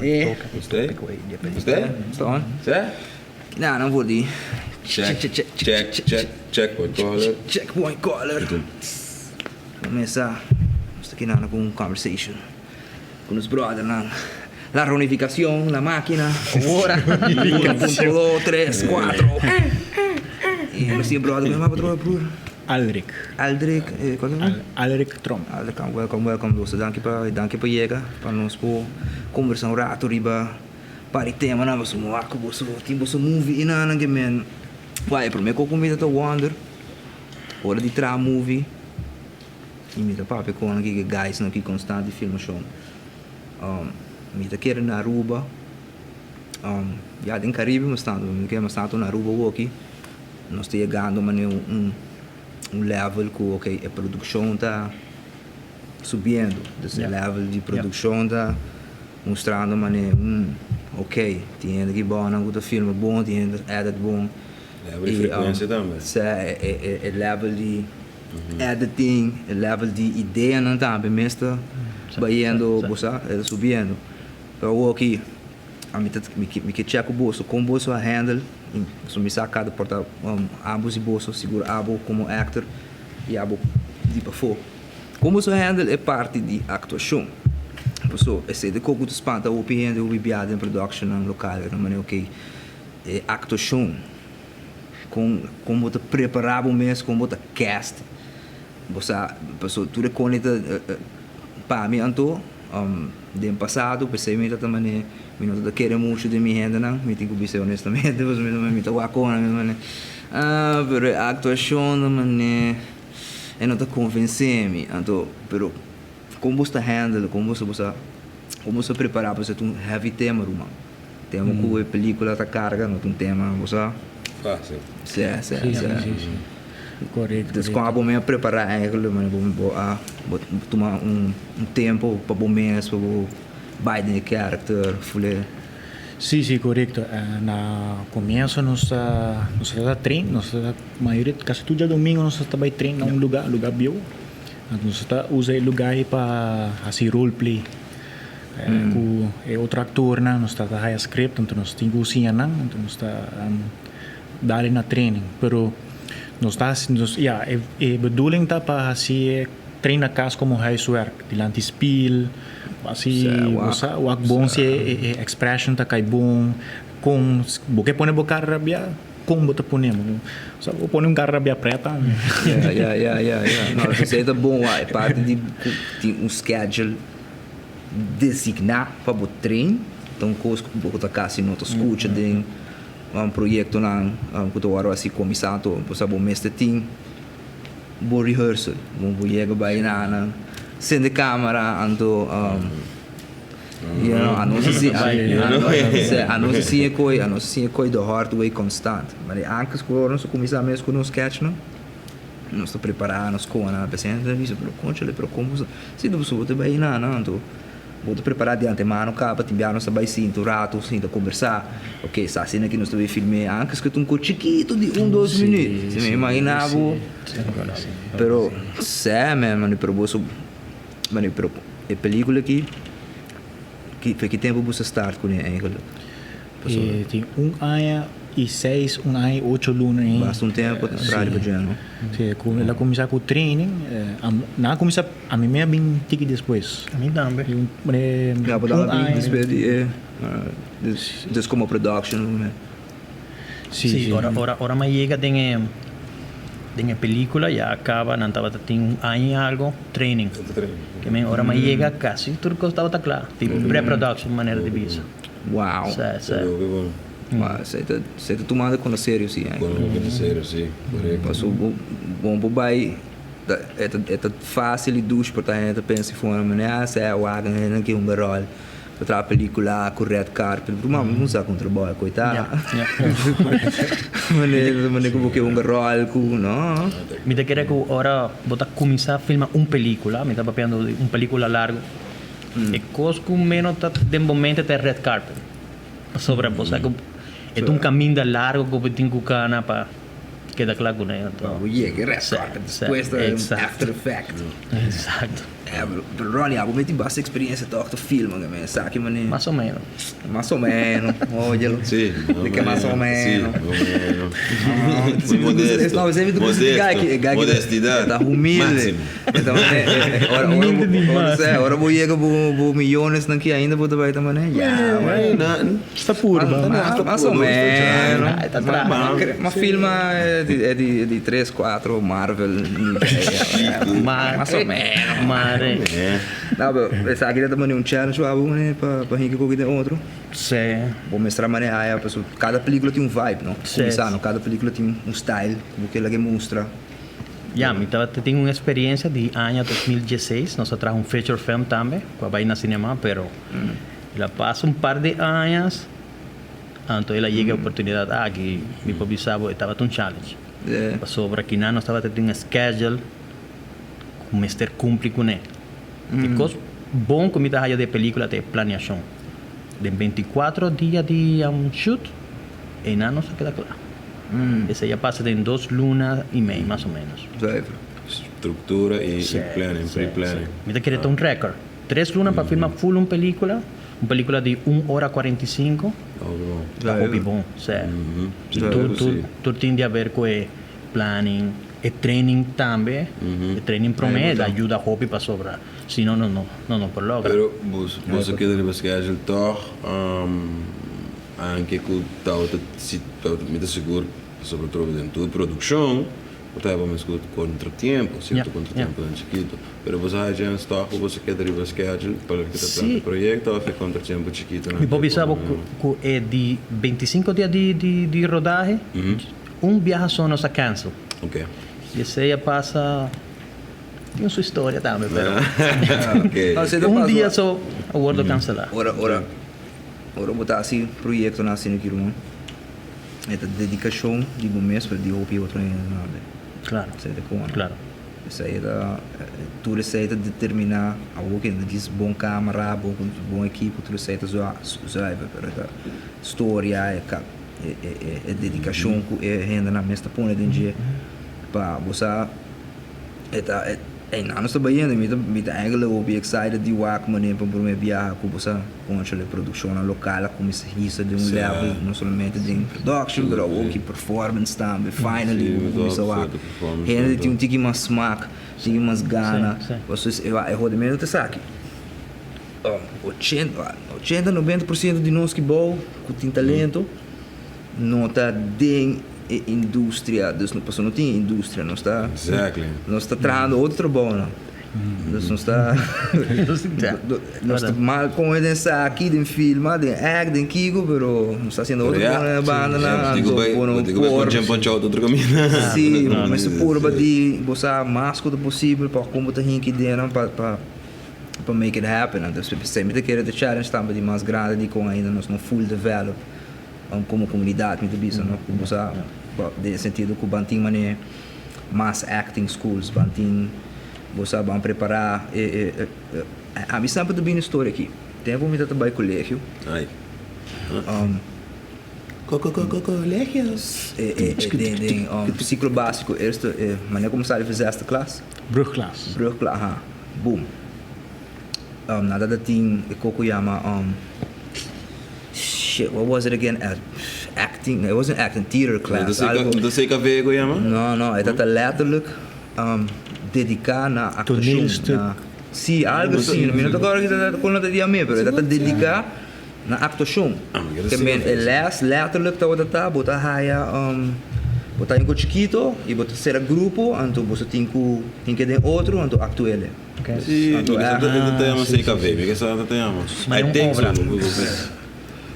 Eh. Usted? Sta on? Sí? Nah, nan voor di. Check, check, check, checkpoint caller. Checkpoint caller. Mesa. Nos ta kinana ku un conversation. Ku nos brothernan. La ronificacion, la máquina. Ora. 1.2, 3, 4. Y nos tin brother, mi patrón, broer. Aldrich. Aldrich, cuál es? Aldrich Tromp. Aldrich, welcome, welcome. Dus danki pa yega, pa nos por conversa un rato riba par di temanan, boso wak ku boso tin boso movie einan ke men. Wak, e prome ku mi ta wonder, ora di traha movie, i mi ta papia ku nan ki guys nan ki konstant di filmashon. Mi ta kere na Aruba, ya den Caribe mas tantu, mi ta kere mas tantu na Aruba awoki, nos ta yegando manera un level ku ok e produkshon ta subiendo, dus e level di produkshon ta mustrando manera ok tin hende ki bou nan ku ta filma bon, tin hende ta edit bon. Level di frekuensia tambe. Sè, e level di editing, e level di ideanan tambe mes ta bayendo, bo sa, e ta subiendo. Pero awoki ami ta mi ke check ku boso kon boso a handle, pasobra mi sa kada por ta ambos di boso, sigur abo komo actor i abo di pafó. Kon boso a handle e parti di aktuashon? Pasobra esei ta kos ku ta spanta hopi hende, hopi bia den productionnan lokal, e ta manera ok e aktuashon, kon kon bo ta prepará bo mes, kon bo ta cast, bo sa pasobra tur e kos ta pa mi anto den pasado p'esei mi ta ta manera mi no ta kere muchu den mi hendenan, mi tin ku bisa honestamente pasobra mi ta wak kon nan mi ta manera ah pero e aktuashon ta manera e no ta konvensé mi anto pero kon bo sta handle kon bo sa kon bo sa prepará pasobra ta un heavy tema ruman. Tema ku e pelikula ta karga no ta un tema bo sa. Fásil. Sí, sí, sí. Sí, sí. Korekto. Dus kon abo mes a prepará eigenlijk manera bo bo a bo tuma un tempu pa bo mes pa bo bai den e karakter ful'e. Sí, sí, korekto. Na komienso nos ta nos ta train, nos ta mayoria kasi tur djadomingo nos ta bai train na un lugá, lugá bieu. Anto nos ta usa e lugá ei pa hasi roleplay. Ku e otro aktornan nos ta haya script anto nos tin ku siña nan anto nos ta dal na training pero nos ta hasi nos ya e bedoeling ta pa hasi e train na kas komo huiswerk dilanti spiel asi bo sa wak bon si e expression ta kai bon kon bo ke pone bo kara rabia kon bo ta pone bo sa bo pone un kara rabia preta. Ya ya ya ya ya no esei ta bon wak e parti di ku tin un schedule. Designá pa bo train ta un kos ku bo ta kasi no ta skucha den proyektonan ku ta wòrdu hasi kuminsá. Anto bo sa bo mester tin bo rehearsal. Bo por yega bai na nan sende kamera anto you know anos a anos a siña koi anos a siña koi the hard way konstant. Ma di antes ku ora nos a kuminsá mes ku nos sketchnan. Nos ta prepará nos kona, p'esei nan ta bisa, pero kònchale, pero kon bo sa? Si bo ta bai na nan, anto bo ta prepará di antemano kaba, tin bia nos ta bai sinta un ratu, sinta kombersá, oke, sa asina ki nos ta bai film'é, antes ku ta un kos chikitu di un dos minüt, si mi imaginá bo, pero sè men, mane pero boso, mane pero e pelikula aki, ki fe ki tempu bo sa start kuné eigentlik? E tin un aña i seis, un aña i ocho luna ei. Basta un tempu ta traha riba dje, no? Si, ku el a kuminsá ku training, nan a kuminsá, ami mi a bin tiki despues. Ami tambe. Ya, bo tambe a bin despues di e, dus komo production. Si, si. Ora, ora, ora mi a yega den e, den e pelikula ya a kaba, nan tabata tin un aña i algo training. Ke men ora mi a yega kasi tur kos tabata kla, tipo pre-production manera di bisa. Wow. Sa, sa. Hopi bon. Wow, esei ta, esei ta tumando kono serio si eh. Kono hopi serio si, korekto. Paso bo, bon bo bai, ta, e ta, e ta fácil i dushi por ta hende ta pensa di forma manera, ah, esei a wak hende ke hunga ròl pa traha pelikula ku red carpet, pero mama bo no sa kon trabou e koe ta. Ya, ya. Manera, manera ku bo ke hunga ròl ku, no. Mi ta kere ku ora bo ta kuminsá filma un pelikula, mi ta papiando di un pelikula largu, E kos ku meno ta den bo mente ta e red carpet. Pasobra bo sa ku e ta un kaminda largu ku bo tin ku kana pa keda kla kuné. Pa bo yega e red carpet despues ta un after effect. Eksakto. Pero Ronnie, abo mi tin basta experiencia toch ta filma, ke men esaki mane. Mas o menos. Mas o menos, óyelo. Sí, De ke mas o menos. Sí, Muy modesto. No, esei mi ta gusta di guy ki, e guy ki Modestidad. ta humilde. Máximo. E ta mane, ora, ora, Humilde dimas. ora, ora bo yega bo, bo millones nan ki ainda bo ta bai ta mane, ya, man. Na, Sta purba. Mas, mas o menos. Ta traha. Ma filma e di, e di tres, cuatro Marvel. Mas o menos. Mare. No, pero esaki ta mane un challenge pa abo mane pa pa hinka koki den otro. Sí. Bo mester a maneha ya pasobra kada pelikula tin un vibe, no? Sí. Kuminsá no, kada pelikula tin un style ku bo ke laga e mustra. Ya, mi tabata tin un experiencia di aña 2016, nos a traha un feature film tambe, ku a bai na cinema, pero el a pasa un par di añas, anto el a yega e oportunidad aki, mi por bisa bo e tabata un challenge. Pasobra kinan nos tabata tin un schedule ku mester cumpli kuné. E kos bon ku mi ta haya di e pelikula ta e planeashon. Den 24 dia di shoot, einan nos a keda kla. Esei a pasa den 2 luna i mei, mas o menos. Zuiver. Struktura i planning, pre-planning. Mi ta kere ta un record. 3 luna pa filma full un pelikula, un pelikula di 1 ora 45. Hopi bon. Ta hopi bon, sè. Sigur ku si. Tur tin di haber ku e planning, e training tambe. E training promé ta yuda hopi pasobra si no no no por logra. Pero boso a keda riba schedule tòg? Anke ku tabata si tabata mi ta sigur pasobra trobe den tur produkshon bo ta heba mes ku kontratiempo sierto kontratiemponan chikito pero boso a haci ens tòg ku boso keda riba schedule pa loke ta trata e proyekto òf e kontratiempo chikitonan Mi por bisa bo ku e di 25 dia di rodahe un biaha so nos a cancel. I esei a pasa tin su historia tambe pero un dia so a wordo cancela. Ora ora Ora bo ta hasi proyektonan asina aki ruman, e ta dedikashon di bo mes pero di hopi otro hende tambe. Klaro. Esei ta kon. Klaro. Esei ta, tur esei ta determiná awor ke no djis bon kamera, bon bon ekipo, tur esei ta zuiver, pero e ta storia, e e e dedikashon ku e hendenan mes ta pone den dje pa bo sa E ta einan nos ta bayendo y mi ta eigenlijk hopi excited di wak manera pa prome biaha cu bo sa concha e produccionnan local a cuminsa hisa den un level no solamente den production pero awor ki performance tambe finally bo cuminsa wak hende tin un tiki mas smaak tiki mas gana pasobra e hodemento ta esaki 80 80 90% di nos ki bou cu tin talento no ta den e industria, dus no pasobra no tin industria, nos ta Exactly. nos ta trahando otro trabounan. Dus nos ta nos ta mal pone den saki, den filma, den act, den kiko, pero nos ta haciendo otro Pero ya, trabou na bandanan, bo tin ku anto bai, bo no bo tin ku bai por ponche ponche otro kaminda. Sí, bo mester purba di bo sa mas ku ta posibel pa kon bo ta hinki den pa pa pa make it happen. Anto semper ta kere ta challenge tambe di mas grandi di kon ainda nos no full develop. Komo komunidat mi ta bisa no ku bo sa den e sentido ku ban tin manera mas acting schools ban tin bo sa ban prepará e e ami semper ta bini e storia aki tempu mi ta ta bai kolegio Kolegio den den siklo básiko eerste manera ku mi sali for zesde klas Brugklas brugklas aha boom nan ta ta tin e koko yama. Shit, what was it again? Acting, it wasn't acting, theater class. No ta CKV ku yama? No, no, e ta letterlijk dedica na actuacion. Toneelstuk. Si, algo asina. Mi no ta acorda ki ta kon lo ta di ame, pero e ta dedica na actuacion. Ke men e les letterlijk tabata ta, bo ta haya, bo ta un chikito y bo ta cera grupo, anto boso tin cu tin ke den otro, anto actuele. Sí, mi ke sa ta yama CKV, mi ke sa ta yama. Maar I un think so, obra.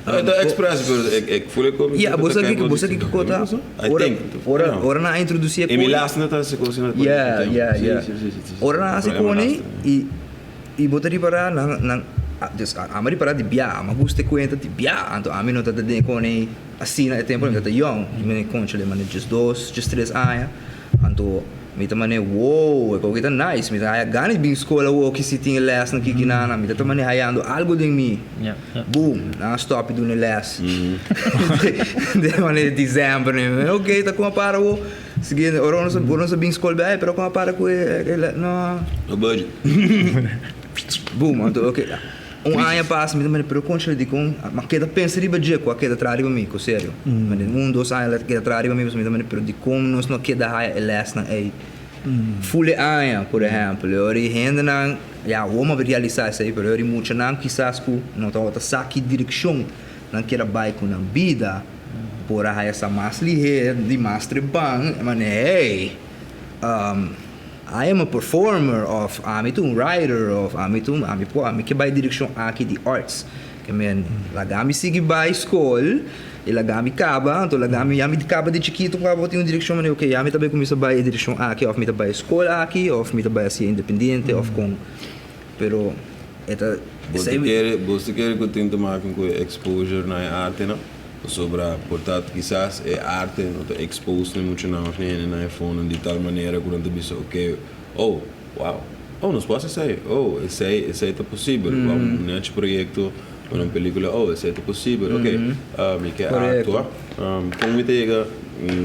E ta express, pero ik voel ik ook. Ja, bo sa kiko, bo sa kiko ko ta? I Ora, think. ora, ora nan a introduci e E mi kone. laatste ta hasi kos na Yeah, yeah, yeah. Sí, sí, sí, sí. Ora nan a hasi kone i i bo ta ripara nan nan dus ami a ripara di bia, ami a gusta e kuenta di bia, anto ami no ta ta den kone asina e tempo mi ta ta yong, mi koncha den mane 12, 13 aña, anto Mi ta manera, wow, e koki ta nice. Mi ta haya gana di bin skol awoki si tin e lesnan kiki nana. Mi ta ta manera hayando algo den mi. Boom, nan a stop di duna e les. Den manera december. Mi, ok, ta kuma para awo. Siguiente, ora nos ora nos a bin skol bij, pero kon a para ku e e no. No budget. Boom, anto oke. Un aña pasa mi ta manda pero conchale dikon mi a keda pensa riba dje ku a keda traha riba mi, ku serio. Un dos aña a keda traha riba mi pasobra mi ta manda pero dikon nos no a keda haya e lèsnan ei ful e aña, por ehèmpel. E ora e hendenan, ya awor mi a realisá esei, pero e ora e muchanan kisas ku no tabata sa ki direkshon nan kier a bai ku nan bida por a haya sa mas lihé di mas trempan, e manera hey, I am a performer of ami ta un writer of ami ta un ami por ami ke bai direkshon aki di arts ke men laga mi sigui bai skol i laga mi kaba anto laga mi ya mi kaba di chikitu ku abo tin un direkshon manera ok ya mi ta bai kuminsa bai e direkshon aki of mi ta bai skol aki of mi ta bai hasi independiente of kon pero e ta Bo ta kere bo ta kere ku tin te maken ku e exposure na e artenan? Pasobra por ta kisas e arte no ta expose na e muchanan of na e hendenan e fonan di tal manera ku nan ta bisa ok, oh, wow, oh nos por hasi esei, oh esei esei ta posibel, wow un nechi proyekto, un pelikula, oh esei ta posibel, ok, mi ke aktua, kon mi ta yega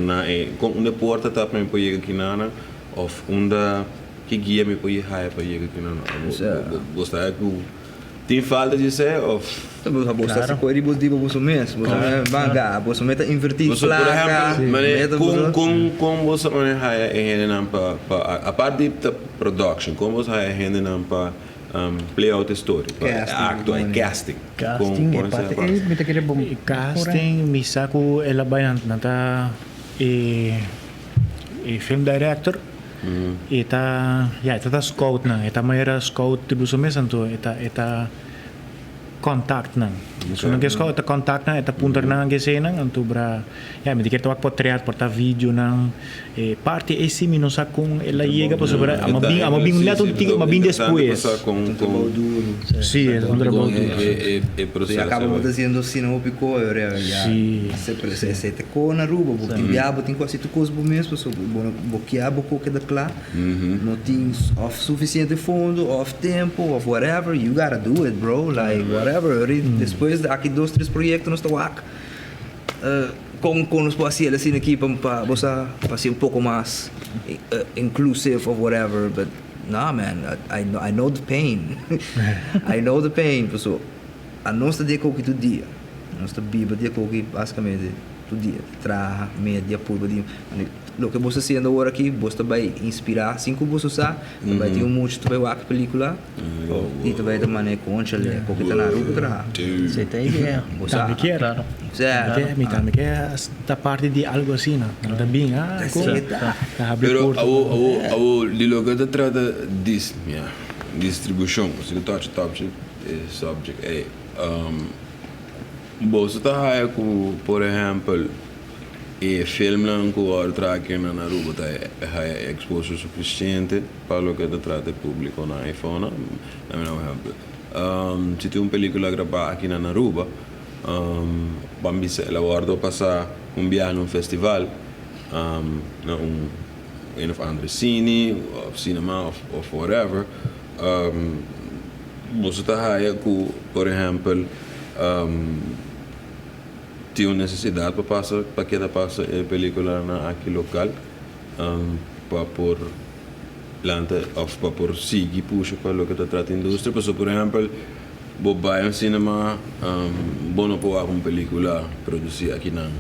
na e, kon unda e porta ta pa mi por yega kinanan of unda ki guia mi por haya pa yega kinanan, bo bo sa ku. Tin falta di esei of? Bo ta hasi koe di bo di boso mes. Boso mes banga, boso mes ta inverti plaka. Por ehempel, kon kon kon boso a mane haya e hendenan pa pa apart di ta production, kon boso haya e hendenan pa play out e story, pa actua, e casting? Casting e parti ei mi ta kere bo. E casting mi sa ku el a bai nan ta e e film director. E ta, ya, e ta ta scout nan. E ta manera scout di boso mes anto e ta, e ta contact nan. So nan ke scout, e ta contact nan, e ta puntra nan ke esei nan, anto bra, ya, mi ta kere ta wak potret, por ta video nan. E parti ei si mi no sa kon el a yega pasobra a bin, a bin net un tiki, a bin despues. Si, e ta un trabou duro. So ya caba bo ta haciendo asina hopi ko, ya, se te ko na Aruba, bo tin bia, bo tin ku hasi tur kos bo mes pasobra bo no bo kia bo ko keda kla, no tin of sufisiente fondo of tempo of whatever, you gotta do it bro, like whatever, despues di aki dos tres proyekto nos ta wak kon kon nos por hasi el asina aki pa pa bo sa pa hasi un poko mas inclusive of whatever, but nah man I I know the pain I know the pain pasobra anos ta di e koki tur dia. Nos ta biba di e koki basikamente tur dia, traha, media, purba di loke bos ta hasiendo awor aki, bos ta bai inspirá sin ku boso sa, ta bai tin un mucha ta bai wak e pelikula i ta bai ta manera konchale e koki ta na Aruba traha. Si ta idea. Bo sa. Tambe kier. Sè. Mi tambe kier ta parti di algo asina. No ta bin ah kon ta habri Pero porta. awo awo awo di loke ta trata dis ya distribushon, si ku touch touch e subject ey. Boso ta haya ku por ehèmpel e filmnan ku wòrdu traha aki na Aruba ta haya exposure sufisiente pa loke ta trata e públiko na iPhone? Dame un ehèmpel. Si tin un pelíkula grabá aki na Aruba, ban bisa el a wòrdu pasá un biaha na un festival, na un een of andere sine òf sinema òf whatever. Boso ta haya ku, por ehèmpel, tin un nesesidat pa pasa, pa keda pasa e pelíkulanan aki lokal pa por lanta òf pa por sigui pusha pa loke ta trata industria? Pasobra, por ehèmpel, bo bai un sinema, bo no por wak un pelíkula produsí akinan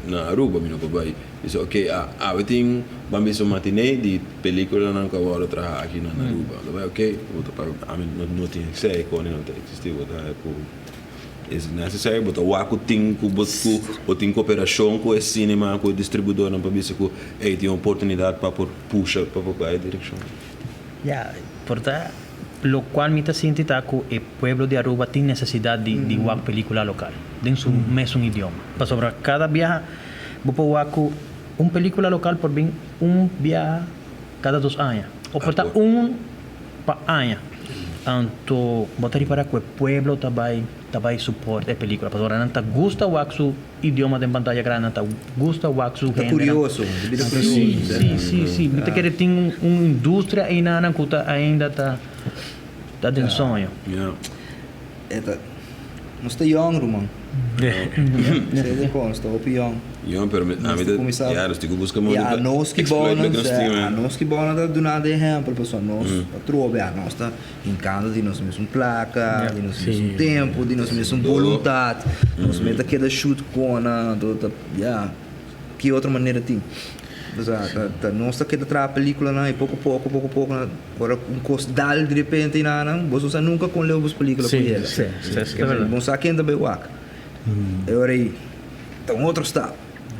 na Aruba, mi no por bai. Bisa ok a awe tin ban bisa un matiné di peliculanan cu a wordo traha aki na Aruba. Lo bay ok bo ta paga ami no tin esey con no ta existi bo ta haya cu is necessary bo ta wak cu tin cu bo cu bo tin cooperacion cu e cinema cu e distribuidornan pa bisa cu ey tin oportunidad pa por pusha pa por bay e direccion. Ya, por ta locual mi ta sinti ta cu e pueblo di Aruba tin necesidad di di wak pelicula local den su mesun idioma pasobra cada biaha Bo por wak ku un pelikula lokal por bin un biaha kada dos aña o por ta un pa aña. Anto bo ta ripará ku e pueblo ta bai ta bai support e pelikula pasobra nan ta gusta wak su idioma den pantaya grandi, nan ta gusta wak su Ta hendenan. kurioso, ta bira kurioso. Sí, sí, sí, sí. Mi ta kere tin un un industria einanan ku ta ainda ta ta den soño. Ya. E ta. Nos ta yong, ruman. Esei ta kon, nos ta hopi yong. Yong, pero mi, ami ta, ya, nos tin ku buska modo pa exploit loke nos tin, man. Anos ki bou nan ta duna de ehèmpel, pasobra nos atrobe, anos ta hinkando di nos mesun plaka, di nos mesun tempu, di nos mesun boluntat. Nos mes ta keda shoot kona, anto ta, ya. Ki otro manera tin? Osea, ta, ta nos ta keda traha peliculanan y poco poco, poco poco, na, ora un cos dal di repente y nan, bo no sa nunca con leu bos pelicula por yega. Sí, sí, sí, Ke men, bo no sa ken ta bay wak. E ora ey, ta un otro stap.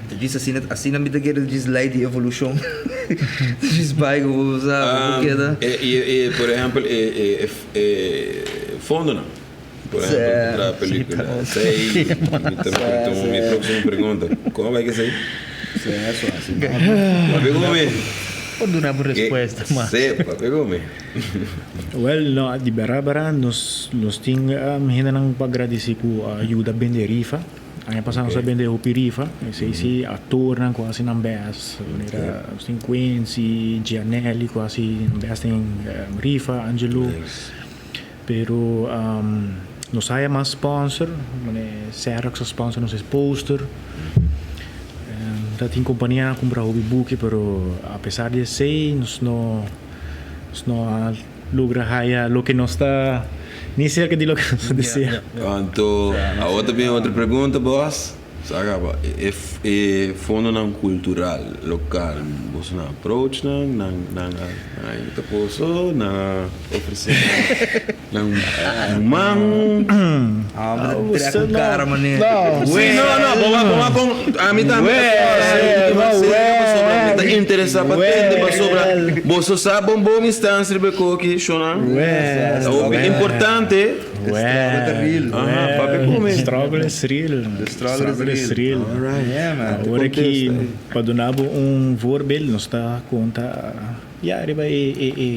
Ta djis asina, asina mi ta kere djis ley di evolucion. Ta djis bay cu bo sa, bo por keda. E, y, y, por ehempel, e, e, e, e fondonan. Por ehempel, ku traha pelikula. Esei mi ta mi próksimo pregunta. Kon bai ku esei? Papia ku mi. Por duna bo respuesta mas. Sí, papia ku mi. Wèl, no, di bèrdat bèrdat nos nos tin hendenan pa gradisí ku a yuda bende rifa. Aña pasá nos a bende hopi rifa. Esei sí, aktornan ku a hasi nan bèst. Manera nos tin Quincy, Gianelli ku a hasi nan bèst den rifa, Angelo. Pero nos haya mas sponsor, mane Xerox a sponsor nos e poster. Ta tin compania a cumpra hopi buki pero a pesar di esey nos no nos no a logra haya loke nos ta ni cerca di loke nos ta desea. Anto awor ta bin otro pregunta boss. Sa caba e e fondonan cultural local boso nan approach nan nan nan a nan a invita boso nan a ofrece nan nan man. Ah mi ta trek un cara manera. Si no no bo wak bo wak con ami tambe ta pasobra mi ta interesa pa tende pasobra boso sa bon bon instancia riba e koki shownan ta hopi importante. The struggle ta real. Aha, papia ku mi. Struggle is real. The struggle is real. Alright. Yeah man. Awor aki pa duna bo un voorbeeld nos ta konta ya riba e e e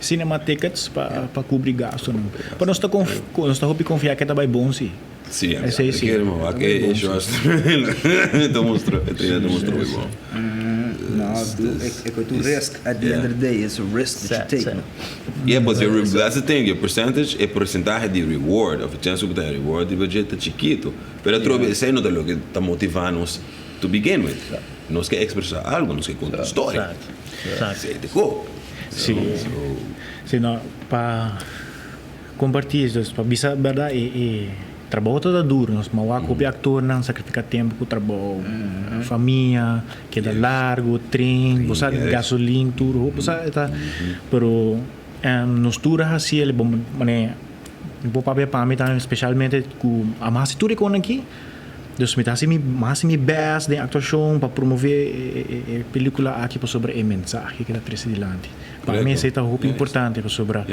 cinema tickets pa pa kubri gastonan. Pero nos ta nos ta hopi konfia ke ta bai bon si. Si, Esei si. kere mo wak e e show ta mustra e trailer ta mustra hopi bon. No, e ku tu risk at the end of the day it's a risk that you take no. Yeah, but your re that's the thing, your percentage, e porcentahe di reward of e chance ku bo ta haña reward riba dje ta chikitu. Pero atrobe esei no ta loke ta motivá nos to begin with. Nos ke ekspresá algu, nos ke konta un storia. Esei ta ko. Sí. Sí, no, pa kompartí, dus pa bisa bèrdat e e trabou ta ta duru. Nos mawak hopi aktornan sakrifiká tempu ku trabou, famia. Keda largo, tren, bo sa gasolin tur hopi sa e ta, pero nos tur a haci el bon manera, mi por papia pa mi tambe specialmente cu a mi haci tur e cosnan aki, dus mi ta haci mi haci mi best den actuacion pa promove e pelicula aki pasobra e mensahe cu ta trece dilanti. Pa mi esey ta hopi importante pasobra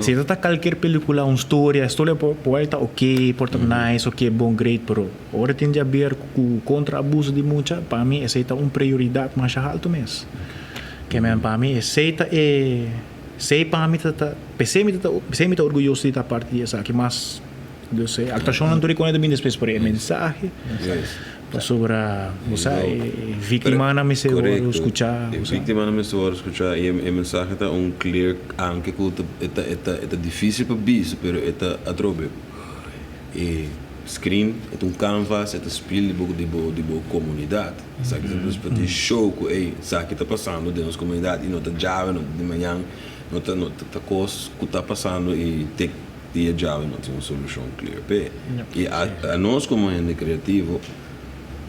si ta ta cualkier pelicula un storia, e storia por ta ok, por ta nice, ok, bon, great, pero. Ora tin di haber ku kontra abuso di mucha, pa mi esei ta un prioridat masha haltu mes. Ke men pa mi esei ta e, esei pa mi ta ta, p'esei mi ta ta, p'esei mi ta orguyoso di ta parti di esaki mas. Dus e aktuashonnan tur e kone ta bin despues, pero e mensahe pasobra bo sa e víktimanan mester wòrdu skuchá. E víktimanan mester wòrdu skuchá i e mensahe ta un clear anke ku ta e ta e ta e ta difísil pa bisa pero e ta atrobe. E screen e ta un canvas, e ta spiel di bo di bo di bo comunidad. Esaki ta dus pa tin show cu ey esaki ta pasando den nos comunidad y no ta djawe, no ta di mañan, no ta no ta cos cu ta pasando y te dia djawe no tin un solucion clear p'e. Y a nos como hende creativo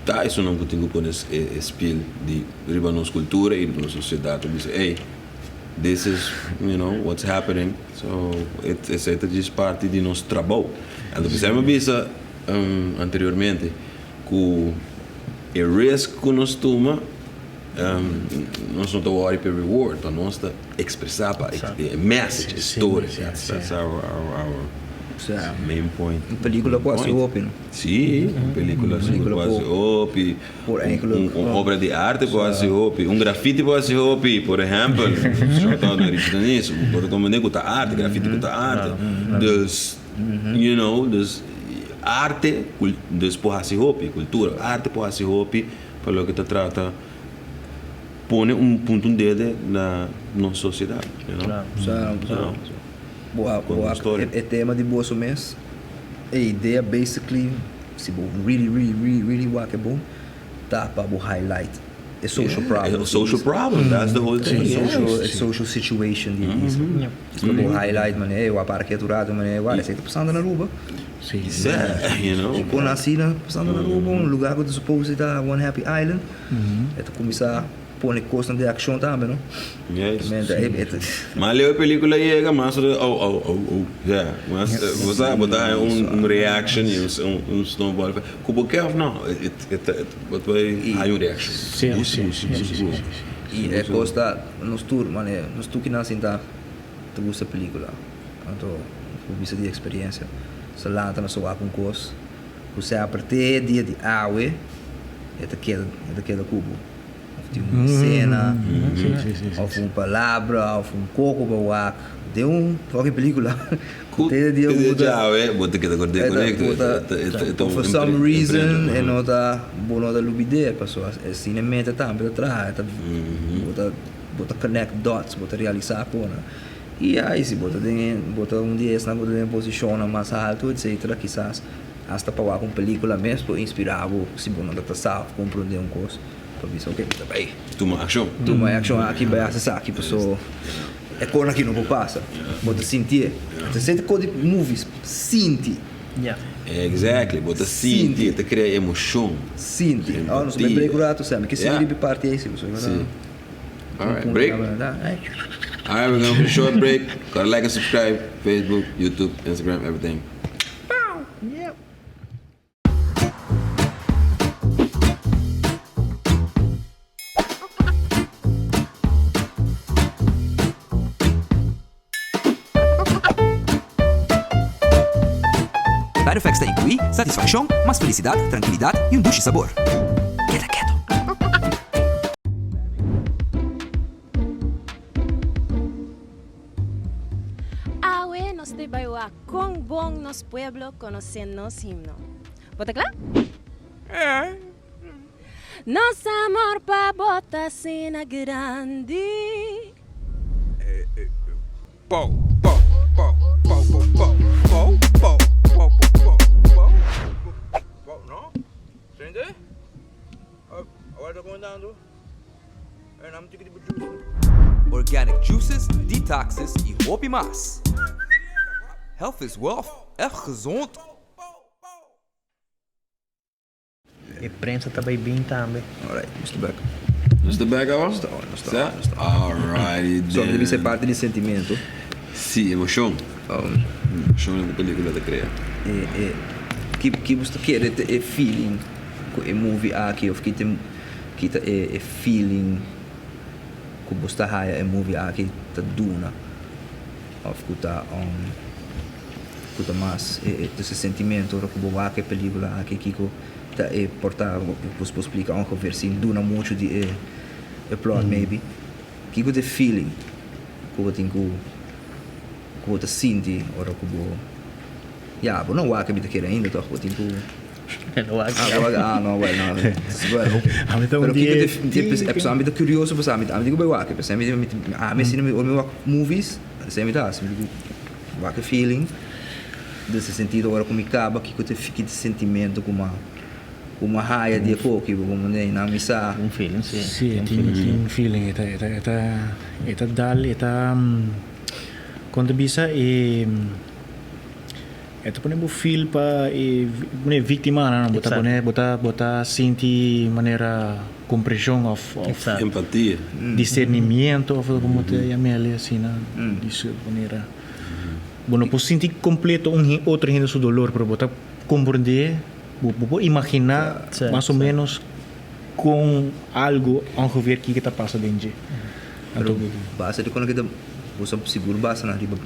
ta esunnan cu tin cu pone e spiel di riba nos cultura y riba nos sociedad pa bisa ey This is, you know, what's happening. So, esei ta djis parti di nos trabou. Anto p'esei mi a bisa anteriormente ku e risk ku nos tuma, nos no ta wòri p'e reward, pa nos ta ekspresá pa e message, e story. That's our main point. Un pelikula ku hasi hopi, no? Sí, un pelikula ku hasi hopi. Por eigenlijk. Un obra di arte por hasi hopi, un grafiti por hasi hopi, por ehempel. Shout out na Richie Doniz, bo ta comprende cu ta arte, grafiti cu ta arte. Dus, you know, dus arte, dus por hasi hopi, cultura, arte por hasi hopi pa loke ta trata pone un punto un dede na nos sociedad, you know. Sa, sa. Bo a, bo a, e tema di boso mes. E idea basically, si bo really really really really wak e bon, ta pa bo highlight e social problems. E social problem, that's the whole thing. E social, e social situation di e isla. Pa bo highlight manera, ey, wak para ketu rato manera, wak esey ta pasando na Aruba. Si. You know. Con asina pasando na Aruba, un lugar cu ta supposed ta one happy island, e ta cuminsa pone cosnan den accion tambe, no? Yes. Mente, e, e ta. Mas leu e pelicula yega, mas oh, oh, oh, oh, yeah. Mas bo sa, bo ta haña un, un reaction y un, un snowball effect. Cu bo ke of no, e, e ta, bo ta bay haña un reaction. Si, Sigur, si, sigur, si, si, sigur. si, si. Y e cos ta, nos tur, mane, nos tur kinan sinta ta gusta pelicula. Anto, bo bisa di experiencia. Sa lanta nos a wak un cos cu semper te dia di awe e ta keda, e ta keda cu bo. Of di un escena, of un palabra, of un coco bo wak den un fucking pelicula. Cu te dia djawe bo ta keda cord'é corecto. For some reason e no ta, bo no ta lubid'é pasobra e cine meta tambe ta traha, bo ta bo ta connect dots, bo ta realisa cona. Y ai si bo ta den, bo ta un di esnan cu ta den posicionnan mas alto etcetera kisas hasta pa wak un pelicula mes por inspira bo si bo no ta sa of comprende un cos. Pa bisa oke mi ta bai. Tuma akshon. Tuma e akshon aki bai hasi esaki paso e kon aki no por pasa. Bo ta sintié. Ta senti kon di movies sinti. Ya. Exactly, bo ta sinti, e ta krea emoshon. Sinti. Awor nos bai break un rato Sammy. Ke sigui riba e parti ei si paso. Si. Alright, break. Alright, we're going for a short break. Gotta like and subscribe. Facebook, YouTube, Instagram, everything. Yep. Vitafax ta inkluí satisfakshon, mas felisidat, trankilidat i un dushi sabor. Keda keto! Awe nos te bai wak kon bon nos pueblo konosé nos himno. Bo ta kla? Nos amor pa bo ta asina grandi. Organic juices, detoxes y hopi mas. Health is wealth, echt gezond! E prensa ta bay bin tambe. Alright, nos ta bek. Nos ta bek awo? Nos ta on, nos ta on, nos ta on. Alrighty So, then. debe ser parti di sentimento. Si, emocion. Emocion loke pelicula ta crea. E, e, ki, ki bo ta kere ta e feeling cu e movie aki of ki ta ki ta e e feeling cu bo sta haya e movie aki ta duna of cu ta cu ta mas e e sentimento ora cu bo wak e pelicula aki kico ta e por ta bo por splica ongeveer sin duna mucho di e e plot maybe kico ta e feeling cu bo tin cu cu bo ta sinti ora cu bo ya bo no wak e mi ta kere ainda toch bo tin cu. Ah, no, well, no. Well, Ami ta un pero di kiko e te, te, e persona mi ta curioso pa sa, mi ami di ku bai wak, e mi mi ami asina mi ora mi wak movies, asina mi ta hasi, mi di ku wak e feeling, den e sentido ora ku mi kaba kiko ta ki ta sentimento ku mi a ku mi a haya di e koki, bo comprende? Nan mi sa. Un feeling, si. Si, tin tin un feeling, e ta e ta e ta e ta dal e ta kon ta bisa e. E ta pone bo feel pa e victimanan, bo ta pone bo ta bo ta sinti manera compresion of of Empatia. discernimiento of como te yam'el asina di cierto manera. Bo no por sinti completo un otro hende su dolor pero bo ta comprende bo bo por imagina mas o menos con algo ongeveer kiko ta pasa den dje. Pero base di con loke ta bo sa sigur basa nan riba.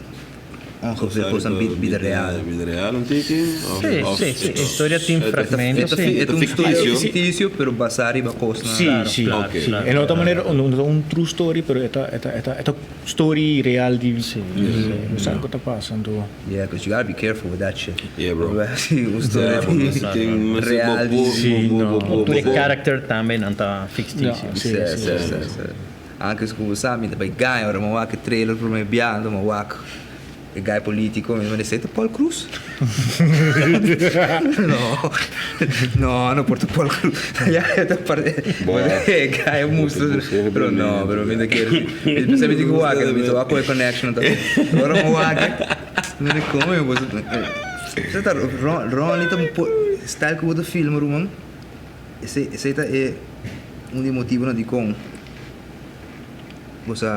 Ongeveer cosnan bida real. Bida real un tiki? Si, si, si. E historia tin fragmento, si. E ta un historia ficticio, pero basá riba cosnan. Si, si, si. En otro manera, no ta un true story, pero e ta, e ta, e ta, e ta story real di bo sa loke ta pasa, anto. Yeah, cause you gotta be careful with that shit. Yeah, bro. Si, un story real di. Si, no. Tur e character tambe nan ta ficticio. Si, si, si. Anke ku bo sa mi ta bai gaña ora mi wak e trailer prome biaha anto mi wak. E guy politico, mi manda esey ta Paul Croes? No, no, no por ta Paul Croes. Ya, e ta parte, e guy a mustra, pero no, pero mi ta kere, mi pensa mi tin ku wak, mi ta wak ku e connection ta. Ora mi wak, mi di kon mi boso, esey ta Ronnie ta style ku bo ta filma ruman, esey esey ta e un di e motibonan dikon. Bo sa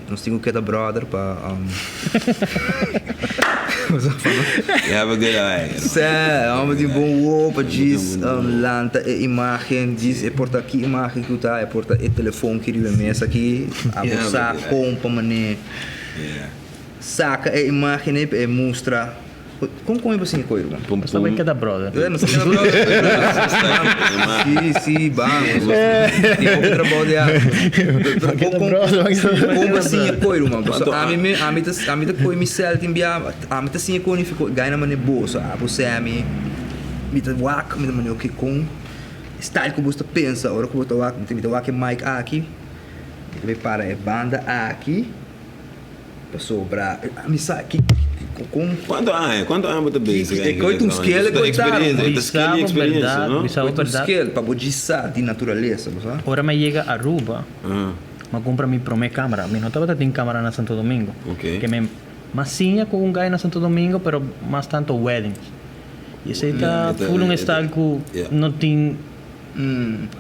nos tin ku keda brother pa bo sa pa You have a good eye. Sè, homber tin bon wowo pa djis lanta e imagen, djis e por ta ki imagen ku ta, e por ta e telefon ki riba e mesa aki, abo sa kon pa manera saka e imagen ei pa e mustra. Kon kon e bo siña koe ruman? Nos ta bai keda brother. Nos ta keda brother. Si, si, ban. Tin hopi trabou di hasi. Kon kon kon bo siña koe ruman? Pasobra ami mi ami ta ami ta koe mi sèl tin bia ami ta siña koe ni fi koe gai na manera bo. So abo sè mi mi ta wak mi ta manera oke kon style ku bo ta pensa ora ku bo ta wak mi ta wak e mic aki mi ta bai para e banda aki. Pasobra mi sa ki kon. Cuanto aña? Cuanto aña bo ta bezig E koe ta un skill e koe ta. E ta skill y experiencia, no? Koe ta un skill pa bo djis sa di naturalesa, bo sa? Ora mi a yega Aruba, mi a cumpra mi prome camera. Mi no tabata tin camera na Santo Domingo. Ke mi mas siña cu un guy na Santo Domingo, pero mas tanto weddings. Y esey ta full un style cu no tin,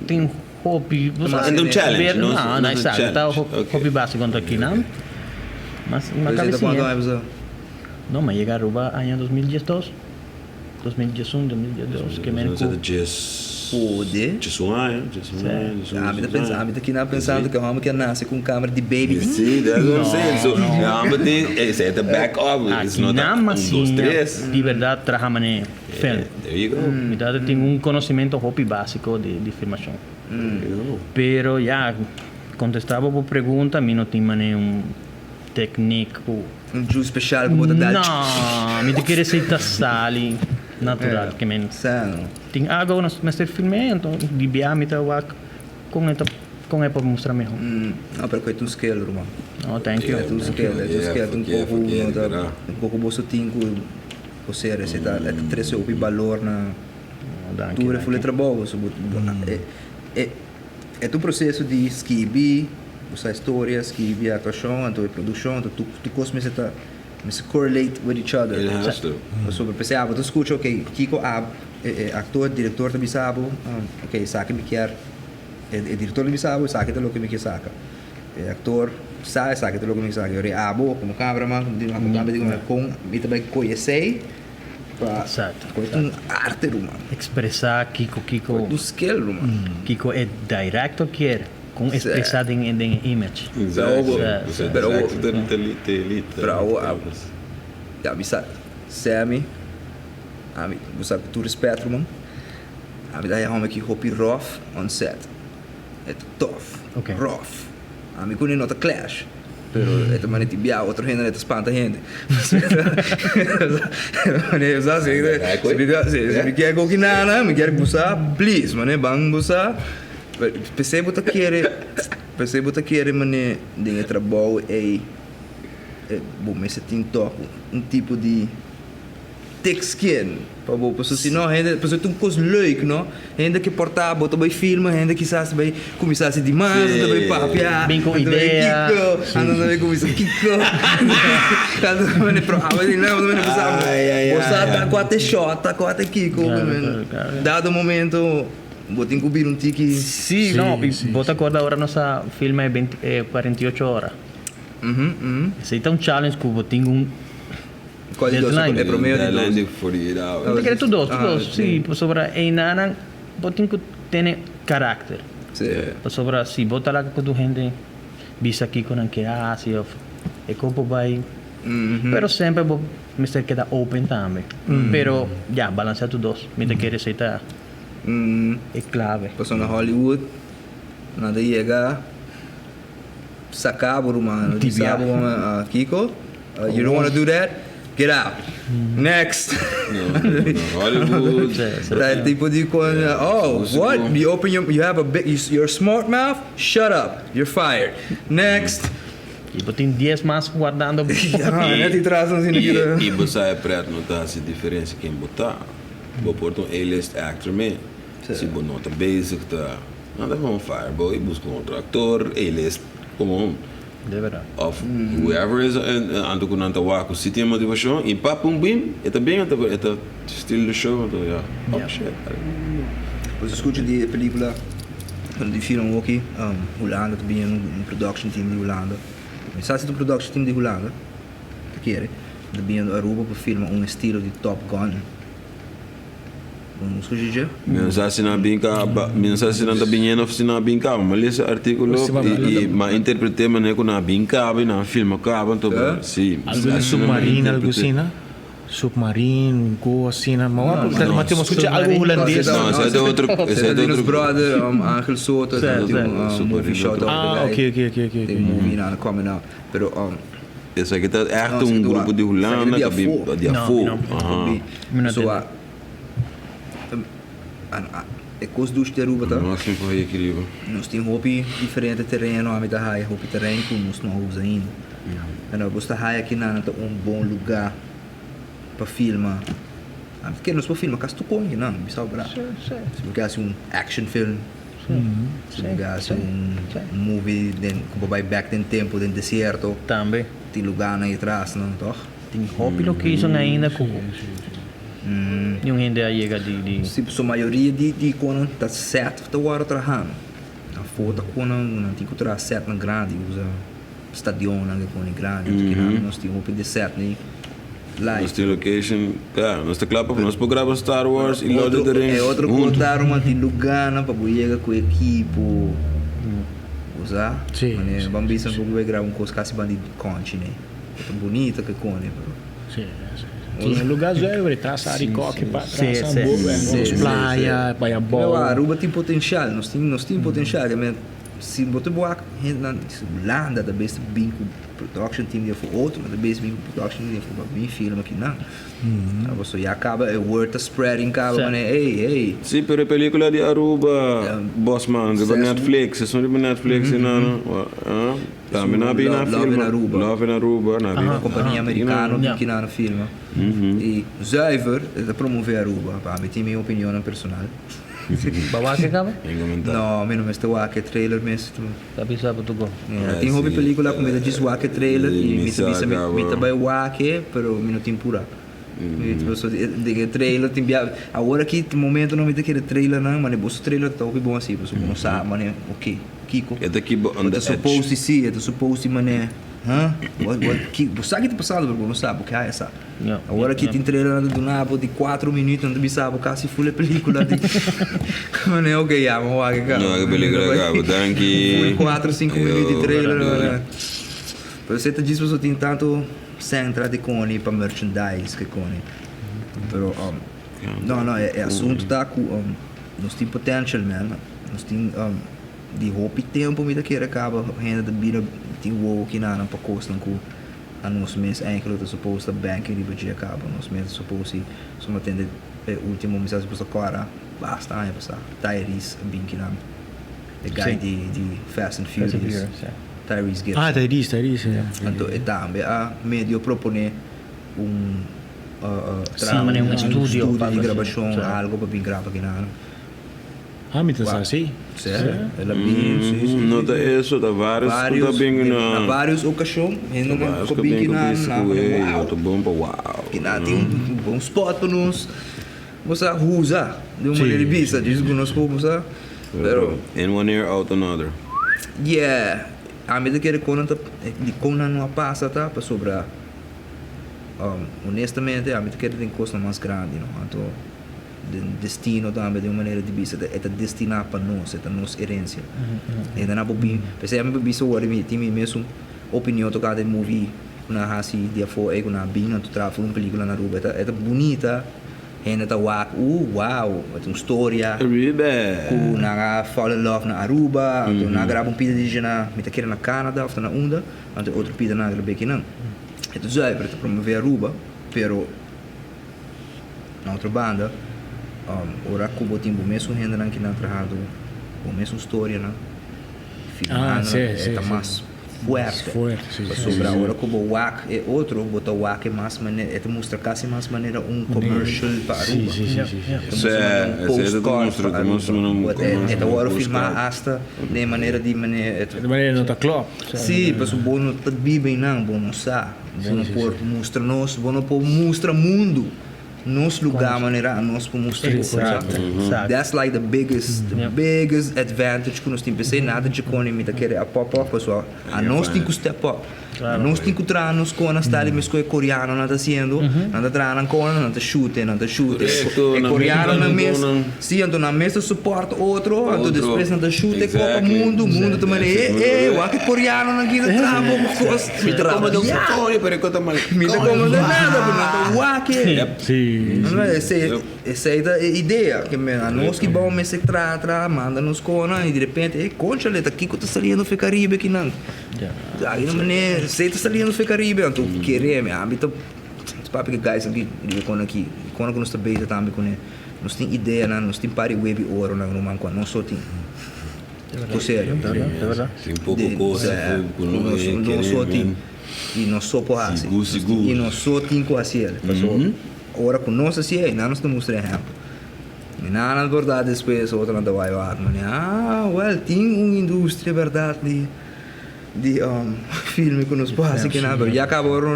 tin. Hopi, bo sa. Enta un challenge, no? No, no, exacto. Ta hopi basico anto aki nan. Mas ma Pero cabe cuanto siña. aña pasá? No, m'a yega Aruba aña 2012. 2011, 2012, ke men ku. Pode. Djesun aña, djesun aña, djesun Ami ta pensa, ami ta kina pensando ku e hòmber ke a nase ku un kamera di baby. Sí, that's what I'm saying. So, e hòmber tin, esei ta back up, it's Aki not a nan m'a un, dos, siña tres. di berdad traha manera. Film. There you go. Mi tata tin un conocimento hopi basico di filmacion. Pero ya, contesta bo bo pregunta, mi no tin mane un technique cu. Un juice special cu bo ta dal. No, mi ta kere esey ta sali natural. Ke men tin algo cu nos mester film'e, anto di bia mi ta wak con e ta con e por mustra miho. No, pero cu e ta un skill, ruman. No, thank you. E ta un skill, e ta un skill, e ta un poco no ta, un poco boso tin cu. Osea esei ta e ta trese hopi balor na tur e ful trabou. So bo e e e ta un proseso di skibi, usa e storia, skibi aktuashon, anto e produkshon, anto tur tur kos mester ta mester correlate with each other. It has to. Pasobra p'esei abo ta skucha ok kiko a e e aktor, direktor ta bisa abo, ok esaki mi kier e e direktor ta bisa abo esaki ta loke mi kier saka. E actor sa esaki ta loke mi sa. Yori abo como cameraman como tin acompaña di con mi ta bay coy esey pa Exacto. Coy ta un arte ruman. Expresa kico kico. Coy ta un skill ruman. Kico e director kier con expresa den e den e image. Exacto. Pero Pero abo abo ya mi sa Sammy ami bo sa cu tur respet ruman ami ta haya homber ki hopi rough on set. E ta tof, rough. Ami ku ne no ta clash, pero e ta manera di bia otro hende, e ta spanta hende. Si mi kier koki nana, mi kier busa, please, manera ban busa. P'esei bo ta kere, p'esei bo ta kere manera den e trabou ei, bo mester tin tòg un tipo di. Thick skin pa bo pasobra si no hende pasobra ta un kos leuk no hende ke por ta bo ta bai filma hende kisas ta bai kuminsá hasi di mas ta bai papia Bin ku ta bai idea. kiko anto ta bai kuminsá kiko anto ta bai pero awe di nan bo sa bo sa ta kua ta e shot ta kua ta e kiko dado momento bo tin ku bira un tiki. Sí no bo ta korda ora nos a filma e beinti e 48 ora esei ta un challenge ku bo tin un. Cual di dos? Deadline. E prome o di dos? Deadline di 48 hours. Mi ta kere tur dos, tur dos, si, pasobra einanan bo tin ku tene karakter. Si. Pasobra si bo ta laga ku tur hende bisa kiko nan ke hasi of e kon por bai, pero semper bo mester keda open tambe. Pero ya, balansea tur dos, mi ta kere esei ta e klave. Pasobra na Hollywood nan ta yega saka bo ruman, bisa bo kiko. You don't wanna do that? Get out! Next! Hollywood. Ta tipo di con, oh, what? You open your, you have a big, your smart mouth? Shut up! You're fired. Next! I bo tin dies mas wardando. Ja, net die tras dan I, i bo sa e pret no ta hasi diferensia ken bo ta. Bo por ta un A-list actor me. Si bo no ta bezig ta, nan ta gewoon fire bo i buska un otro actor A-list gewoon. De verdad. Of whoever is anto ku nan ta wak ku si tin e motivashon i pa pum bim e ta bin e ta steal the show anto ya oh shit. Bo sa skucha di e pelikula di film hoki Hulanda ta bini un production team di Hulanda mi sa si ta un production team di Hulanda ta kere ta bini Aruba pa filma un estilo di Top Gun. Bo skucha dje? Mi no sa si nan a bin kaba, mi no sa si nan ta biniendo of si nan a bin kaba. Mi a lesa e artíkulo i mi a interpreté manera ku nan a bin kaba i nan a filma kaba. Anto, si, Algu di submarin, algu asina? Submarin, un ko asina. Ma wak, ma tin skucha algu hulandes. No, esei ta otro, esei ta Nos otro. brother Angel Soto ta tin un movie shout out Ah, ok, ok, ok, ok. Tin movie nan coming out. Pero Esaki ta echt un grupo di Hulanda ku bin di afó. So e kos dushi di Aruba ta nos tin hopi diferente tereno ami ta haya hopi teren ku nos no a usa ainda. Pero bos ta haya kinan ta un bon luga pa filma. Ami ta kere nos por filma kas tur kon kinan bisa bo bra. Si bo ke hasi un action film. Si bo ke hasi un movie den ku bo bai bek den tempu den desierto. Tambe. Tin lugarnan ei tras nan tòg? Tin hopi location ainda ku niun hende a yega di di. Si pasobra mayoria di di konan ta set ta wòrdu traha. Afó ta konan nan tin ku traha setnan grandi usa stadionnan ke koni grandi. Kinan nos tin hopi di setnan. Nos tin location, ya, nos ta kla pa nos por graba Star Wars y Lord of the Rings E otro hunto. ku ta ruman tin lugánan pa bo yega ku ekipo, bo sa? Sí, Manera sí, ban bisa sí. bo bai graba un kos kasi ban di kònchi nei. E ta bunita ke kone pero. Sí, sí. Tin un lugá zuiver, tras Arikoki pa Sí, tras sí. Ambo, Sí, nos sí, playa, sí. bai abou. Pero Aruba tin potencial, nos tin nos tin potencial, si bo ta wak hendenan Hulanda ta bes ta bin ku Production team di afo otro ta bes bin ku production team di afo pa bin film akinan. Pasobra ya kaba e word ta spreading kaba manera ey ey. Si pero e pelicula di Aruba Bosman riba Netflix esun riba Netflix y nan tambe nan a bin na filma Love in Aruba nan a bin Un compania americano bin kinan a filma y zuiver e ta promove Aruba pa mi tin mi opinionnan personal. Bo wak e kaba? No mi no mester wak e trailer mes. Ta bisa bo tuko. Yeah, tin hopi pelicula cu mi ta djis wak e trailer y mi ta bisa mi ta bay wak e pero mi no tin pura. Pasobra den e trailer tin bia awor aki tin momento no mi ta kere trailernan mane boso trailer ta hopi bon asi pasobra bo no sa mane ok kiko. E ta keep bo on Bo the ta edge. supposed di si e ta supposed di mane huh what what ki bo sa ki ta pasando pero bo no sa bo ke haya sa. Awor aki tin trailernan ta duna bo di cuatro minuut nan ta bisa bo casi full e pelicula di mane ok ya mi wak e caba. Mi wak e pelicula caba danki. Full cuatro cinco minuut di trailer. Pero esey ta djis pasobra tin tanto centra di coni pa merchandise ke coni. Pero no no e asunto ta cu nos tin potential man nos tin di hopi tempo mi ta kere caba hende ta bira tin wowo kinanan pa cosnan cu. A nos mes eigenlijk ta suppose ta banking riba dje caba. Nos mes ta suppose si suma tende e ultimo mi sa si boso ta cora basta aña pasa Tyrese a bin kinan e guy di di Fast and Furious Tyrese Gibson. Ah Tyrese Tyrese ya. Anto e tambe a medio propone un Si mane un studio di grabacion algo pa bin graba kinan. Ah, mi ta sa si. Sí, el a bin, sí, sí. No ta eso, ta varios ku ta bin na. Na varios okashon, hende nan ku bin kinan, nan ku wow. Ta bon pa wow. Kinan tin un bon spot pa nos, bo sa usa di un manera di bisa, djis ku nos por usa, pero. In one ear out another. Yeah, ami ta kere kon nan ta, dikon nan no a pasa ta pasobra honestamente ami ta kere den kosnan mas grandi no, anto. Den destino tambe den un manera di bisa e ta destiná pa nos, e ta nos herencia. Hende nan por bin, p'esei ami por bisa awor mi tin mi mesun opinion tokante e movie ku nan a hasi di afó ei ku nan a bin nan traha for un pelikula na Aruba. E ta e ta bunita, hende ta wak uh wow, e ta un storia ku nan a fall in love na Aruba, anto nan a graba un pida di dje na mi ta kere na Canada of ta na unda, anto e otro pida nan a grab'é kinan. E ta zuiver, e ta promove Aruba, pero. Na otro banda, ora ku bo tin bo mesun hendenan ki nan trahado bo mesun storianan, filmando, e ta mas. fuerte. Fuerte, si, si. Pasobra ora ku bo wak e otro, bo ta wak e mas manera, e ta mustra kasi mas manera un commercial pa Aruba. Si, si, si, si, si. E ta mustra manera un postcard pa Aruba. E ta wòrdu filmá asta den manera di manera. Di manera no ta klòp. Si, pasobra bo no ta biba einan, bo no sa. Bo no por mustra nos, bo no por mustra mundu nos lugá manera anos por mustra bo. That's like the biggest, the biggest advantage ku nos tin. P'esei nada djikoni mi ta kere a pop up pasobra anos tin ku step up. Nos tin ku traha nos kona style mes ku e koreanonan ta hasiendo. Nan ta traha nan kona, nan ta shute, nan ta shute. E koreanonan mes, si, anto nan mes ta support otro, anto despues nan ta shute kopa mundu, mundu ta manda e e wak e koreanonan aki ta traha poko kos. Mi ta kome den fotorio pero e kos ta mal. Mi ta kome den nada pero nan ta wak e. Si. Esei ta e idea, ke men anos ki bao mester traha traha manda nos kona y direpente e conchale ta kiko ta saliendo fe Caribe kinan. Ai no mane esei ta saliendo fe Caribe anto kere mi ami ta papia ke guys aki riba e kona aki e kona ku nos ta bezig tambe kune nos tin ideanan nos tin par di webi oronan ruman ku anos so tin ku serio Tin poko kos ku nos so tin y nos so por hasi y nos so tin ku hasi el pasobra Ora ku nos hasié, einan nos ta mustra ehèmpel. I nan a bèrdat despues otronan ta bai wak manera, ah, wèl, tin un industria bèrdat di di filme ku nos por hasi kinan, pero ya kaba ora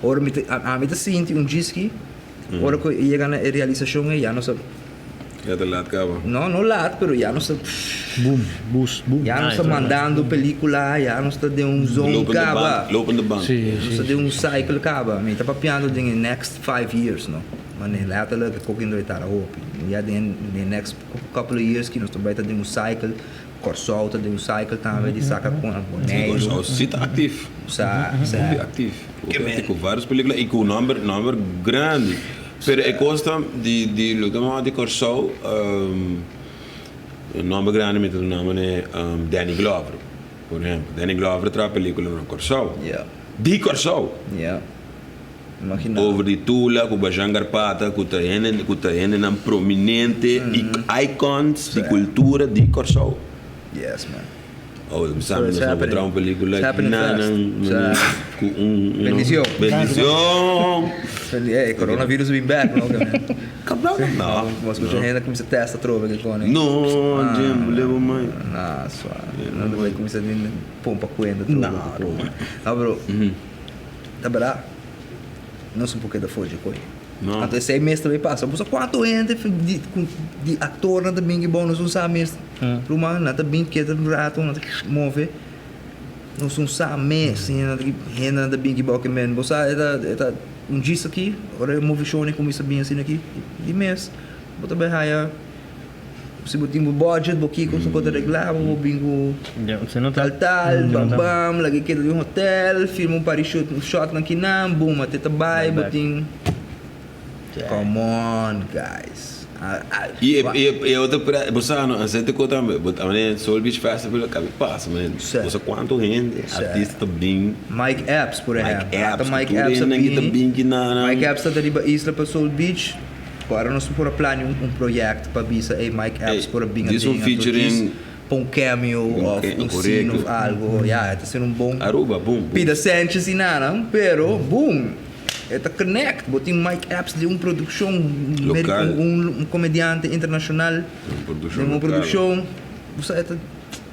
ora mi ta ami ta sinti un djiski ora ku yega na e realisashon ei ya nos a Ya ta lat kaba. No, no lat, pero ya nos ta Boom, boost, boom. Ya nos ta mandando pelicula, ya nos ta den un zone caba. Lopende band. Sí, Nos ta den un cycle caba. Mi ta papiando den e next 5 years, no. Mane letterlijk e koki no ta hopi. Ya den e next couple of years ki nos ta bai ta den un cycle. Kòrsou ta den un cycle tambe di saka kon Boneiru. Kòrsou si ta actief. Sa, sa. Hopi actief. Hopi actief ku varios pelicula y ku nomber, nomber grandi. Pero e kos ta di di loke mi a di Kòrsou, e nòmber grandi mi ta duna manera Danny Glover, por ehèmpel. Danny Glover a traha pelíkula na Kòrsou. Di Kòrsou! Over di Tula ku Bajan Garpata ku ta hende ku ta hendenan prominente i icons di kultura di Kòrsou. Oh, mi sa mi nos no por traha un pelicula aki na nan cu un Bendicion. Bendicion. Ey, coronavirus bin back no Cabrón. No. Bo scucha hende cuminsa test atrobe ke cone. No, Jim, lebo mai. Na, suave. No ta bay cuminsa bin pompa cuenta atrobe. No, No, pero ta berdad. Nos no por keda for dje coy. No. Anto esey mes ta bay pasa. Bo sa cuanto hende di di actornan ta bin ki bon nos no sa mes. Ruman nan ta bin keda un rato nan ta move. Nos no sa mes. Hendenan ta bin ki bon ke men. Bo sa e ta e ta un djis aki ora e moveshon a cuminsa bin asina aki di mes bo ta bay haya si bo tin bo budget bo kiko bo ta regla bo bo bin ku tal tal bam bam laga e keda den hotel firma un par di shot shotnan kinan boom ate ta bai bo tin come on guys I e otro bo sa no a sete ko tambe bo ta mane Soul Beach Festival a kabi pasa mane bo sa kuantu hende artista ta bin Mike Epps por ehempel Mike Epps Mike tur Epps a hende bini ta bin kinan Mike Epps ta riba isla pa Soul Beach. Ora nos por a plania un project pa bisa ey Mike Epps por a bin Dis un aden anto featuring dis pa un cameo of un scene of algo ya e ta ser un bon Aruba boom boom. Pida Sanchez y nada pero boom e ta connect bo tin Mike Epps den un produccion Local. un comediante internacional Den un produccion den un local. produccion bo sa e ta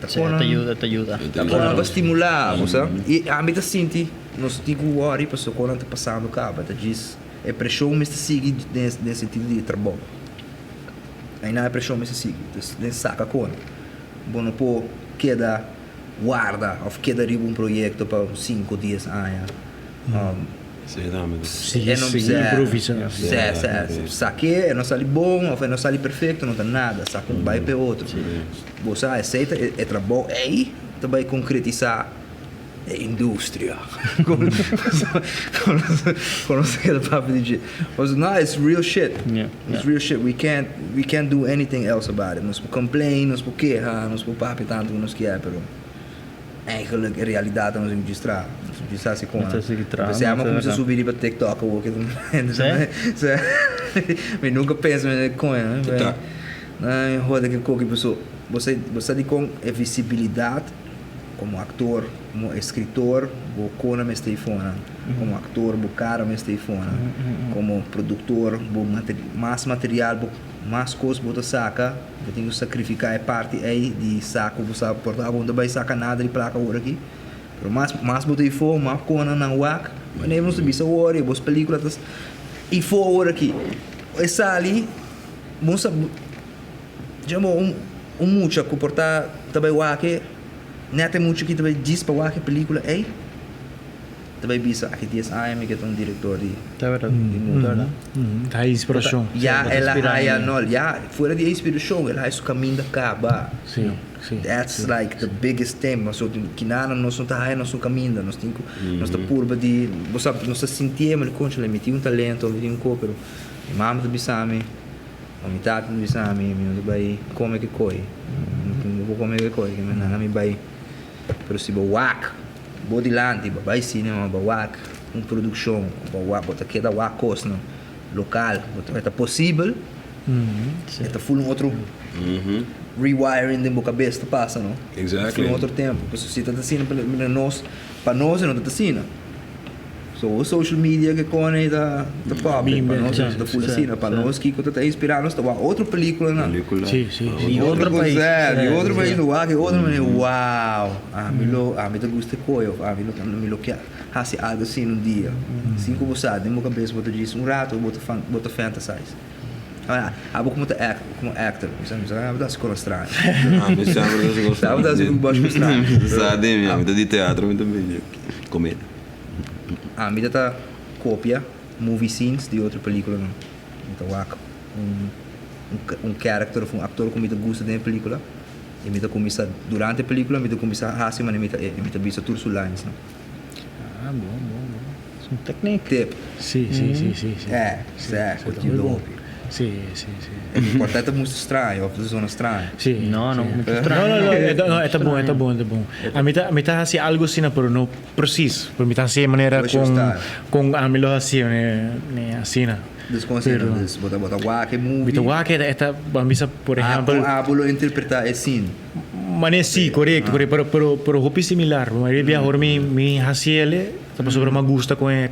ta Sí, konan ta yuda ta yuda. ta konan pa stimula bo sa y ami ta sinti nos tin cu worry pasobra konan ta pasando caba ta djis. E preshon mester sigui den den sentido di e trabou. Ainan e preshon mester sigui. Dus den saka kon. Bo no por keda warda of keda riba un proyekto pa un sinku dies aña. Sí, tambe. Sigui sigui improvisa. Sè, sè. Sak'é, e no sali bon of e no sali perfekto, no ta nada. Saka un bai p'e otro. Bo sa esei ta e trabou ei ta bai konkretisá. E industria. Kono sa keda papia di dje. Pasobra no, it's real shit. It's real shit. We can't, we can't do anything else about it. Nos por complain, nos por keha, nos por papia tantu ku nos kier, pero eigenlijk e realidat ta nos tin ku djis traha. Nos tin ku djis hasi kon. Nos ta sigui traha. P'esei amo kuminsá subi riba TikTok awor ke Mi nunka pensa mi koño. Hode ke koki paso bo sa dikon e visibilidat. Komo aktor, komo eskritor, bo kona mester eifonan. Komo aktor, bo kara mester eifonan. Komo produktor, bo mas material, bo mas kos bo ta saka, bo tin ku sakrifiká e parti ei di sa ku bo sa por ta bo no ta bai saka nada di plaka awor aki. Pero mas mas bo ta eifo, mas kona nan wak. Wanneer nos ta bisa awor e bos pelikula ta eifo awor aki. E sali, bo sa. Dje bo un un mucha ku por ta ta bai wak e nèt e mucha ki ta bai djis pa wak e pelíkula ei ta bai bisa aki dies aña mi ke ta un direktor di di movie. Ta haya inspirashon. Ya el a haya no ya fuera di e inspirashon el a haya su kaminda kaba. That's like the biggest thing pasobra kinana nos no ta haya nos un kaminda nos tin ku nos ta purba di bo sa nos ta sintié mi konchale mi tin un talento mi tin un ko pero mi mama ta bisa mi. Mi tata ta bisa mi, mi no ta bai come ke koi. Mi no por come ke koi, mi nan mi bai. Pero si bo wak bo dilanti, bo bai cinema, bo wak un produccion, bo wak, bo ta keda wak cosnan local, bo ta ta posibel, e ta ful un otro rewiring den bo cabes ta pasa, no? Exactly. Ful un otro tempo. Pasobra si ta asina nos, pa nos e no ta asina. So social media ke kone ta ta public pa nos ta full asina pa nos kiko ta ta inspira nos ta wak otro peliculanan Pelicula. Sí, sí, sí. Di otro pais di otro pais no wak e otro manera wow ami lo ami ta gusta e koe of ami lo mi lo ke hasi algo asina un dia sin ku bo sa den bo kabes bo ta djis un rato bo ta bo ta fantasize abo komo ta act komo actor mi sa mi sa abo ta hasi kos straño Ami semper ta hasi kos abo ta hasi kos straño Sa den mi ami ta di teatro mi ta medio comedia. Ami ta ta copia movie scenes di otro peliculanan. Mi ta wak un un character of un actor cu mi ta gusta den e pelicula y mi ta cuminsa durante e pelicula mi ta cuminsa haci manera mi ta e y mi ta bisa tur su lines nan. Ah bon bon bon. Es un tecniek. Tip. Si si si si si. Eh, si, cu ta hopi. Si si si. E por ta ta mustra straño of ta zona straño. Si. No no mucho straño. No no no no e ta bon e ta bon e ta bon. Ami ta mi ta haci algo asina pero no Precies, pero mi ta hacié manera con con ami lo hacié asina. Dus con asina, dus bo ta bo ta wak e movie. Mi ta wak e ta bo a bisa por ehempel. Ah con abo lo interpreta e scene. Manera si, corecto, corecto, pero pero pero hopi similar. Mayoria bia ora mi mi haciele ta pasobra mi a gusta con e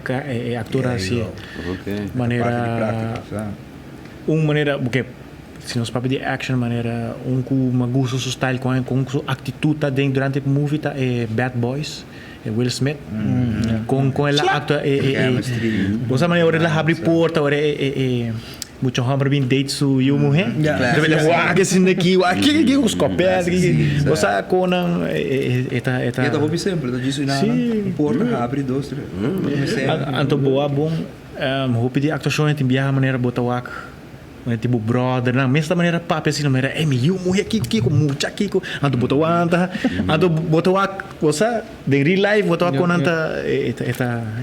e actor a hacié. Manera un manera, oke. Si nos papia di action manera un ku mi a gusta su style kon kon su actitud ta den durante e movie ta e Bad Boys e Will Smith kon kon el a actua e e e bo sa manera ora el a habri porta ora e e e mucha homber bin date su yu muhe wak esei aki wak kiko kiko ku skopet kiko bo sa kon nan e e ta e ta E ta hopi simpel ta djis una un porta habri dos tres anto bo a bon hopi di actuacion tin biaha manera bo ta wak. Manera ti bo brothernan mes ta manera papia asina manera ey mi yu muhe kiko kiko mucha kiko anto bo ta wanta anto bo ta wak bo sa den real life bo ta wak kon nan ta e ta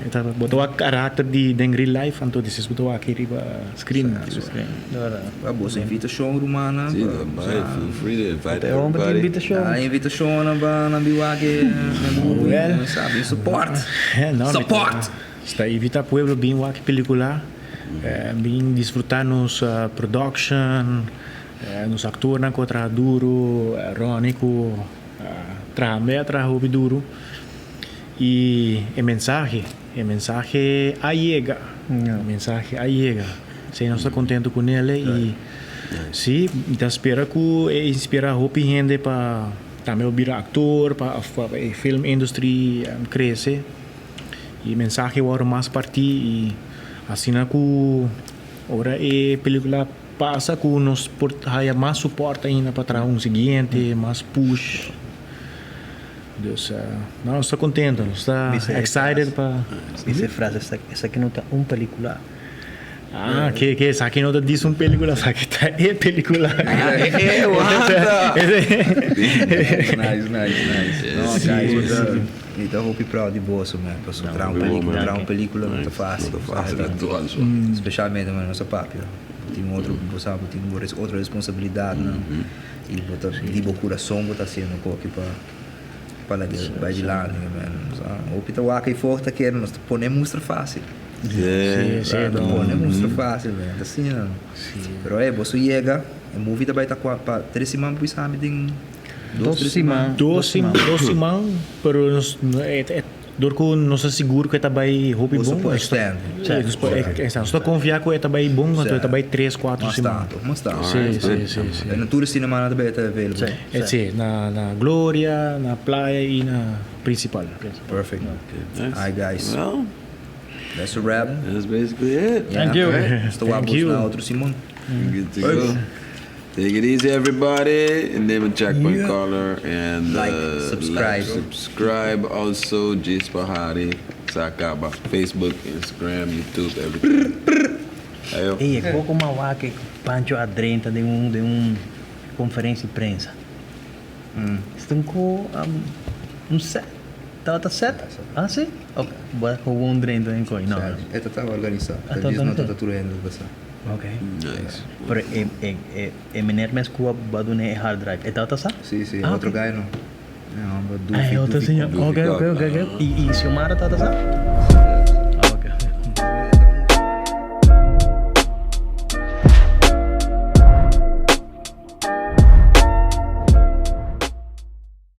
e ta bo ta wak karakter di den real life anto despues bo ta wak riba screen. Ba boso invitashon rumannan Si ta bai feel free to invite E homber tin everybody. invitashon. Da invitashonnan pa nan bin wak e movie sa bin support support. Ta invita pueblo bin wak e pelicula. Bin disfruta nos production, nos actornan cu a traha duro, Ronnie cu a traha me a traha hopi duro y e mensahe, e mensahe a yega, e mensahe a yega. Esey nos ta contento cu nele y si mi ta spera cu e inspira hopi hende pa tambe bira actor, pa e film industry crece. E mensahe wòrdu mas partí i asina ku ora e pelikula pasa ku nos por haya mas supòrt ainda pa traha un siguiente, mas push. Dus no, nos ta kontento, nos ta excited pa. Bisa e frase esaki no ta un pelikula. Ah, ke ke esaki no ta dis un pelikula, esaki ta e pelikula. Eh, wanta! Nice, nice, nice. No, guys, mi ta, mi ta hopi proud di boso, man. Pasobra traha un pelikula, traha un pelikula no ta facil. No ta facil at all, so. Specialmente manera nos a papia. Bo tin otro, bo sa bo tin bo otro responsabilidadnan y bo ta di bo curason bo ta haciendo koki pa pa laga bai dilanti, man. Hopi ta wak ei for ta kere nos ta pone mustra facil. Sí, sí, Ta pone mustra fácil, man. Ta asina. Pero ey, boso yega, e movie ta bai ta kua pa tres siman por bisa mi den. Dos siman. Dos siman, dos siman, pero nos dor ku nos ta sigur ku e ta bai hopi Boso bon. por Nos ta, extend. sí, nos por ex- nos ta konfia ku e ta bai bon, anto e ta bai tres, kuater Mas siman. tantu, mas tantu. Sí, sí, sí, sí. En tur cinema nan ta ta available. Sí. Eh, sí, na na Gloria, na Playa i na Principal. Perfect. Nice. Alright guys, Well, that's a wrap. that's basically it. Thank you. Nos ta Thank wak you. na otro siman. Good to go. Take it easy, everybody. And name it Checkpoint Caller and Like, subscribe. like, subscribe. Also, Jis Pahari, Sakaba, Facebook, Instagram, YouTube, everything. Ayo. Ey, e poko m'a wak ku Pancho a drenta den un den un konferensia di prensa. Esta un ko un set. Tabata set? Ah si? Ok. Bo a gewoon drenta den koi. No. E ta taba organisá. Ah, Ta ta djis no organisá. ta tur hende ta sa. Ok. Nice. Pero e e e e meneer mes ku a bo a duna e hard drive, e tabata sa? Si, si. Ah, Otro ok. guy no. E homber Ah, e Doofy, otro Doofy señor. Doofy Ok, ok, Kok. ok, ok. I i Xiomara tabata sa?